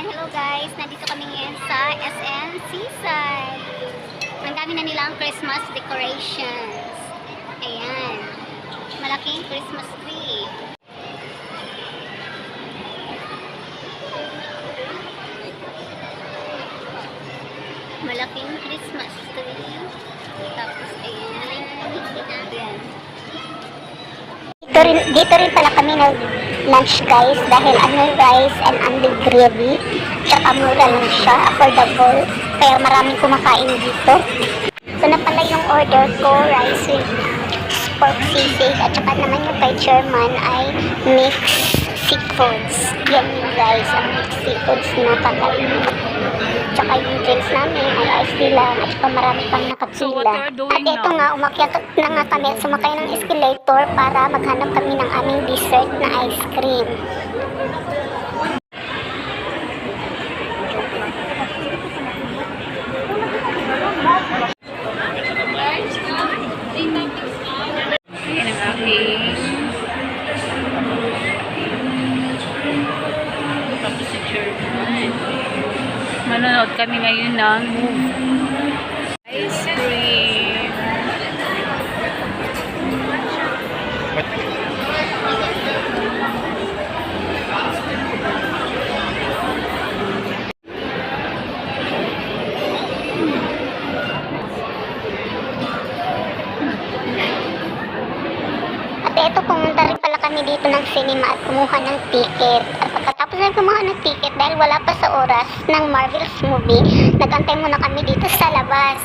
Ayan, hello guys. Nandito kami ngayon sa SM Seaside. Ang dami na nilang Christmas decorations. Ayan. Malaking Christmas tree. Malaking Christmas tree. Tapos, ayan. Ayan. Dito rin pala kami nag lunch, guys, dahil ano, rice and only gravy. Tsaka mura lang siya, affordable. Kaya maraming kumakain dito. Ito na pala yung order ko, rice with pork sisig. At saka naman yung kay chairman ay mixed seafoods. Yan yung rice, ang mixed seafoods na kakainin. Tsaka yung drinks namin ay iced tea lang at saka marami pang nakapila. So what you are doing At ito now? nga, umakyat na nga kami at sumakay ng escalator para maghanap kami ng aming dessert na ice cream. Ayan ang aking. Tapos si Chairman. Manonood kami ngayon ng movie. Ice cream. At eto, pumunta rin pala kami dito ng cinema at kumuha ng ticket. At pagkatapos na kumuha ng ticket, dahil wala pa sa oras ng Marvel's movie, nagantay muna kami dito sa labas.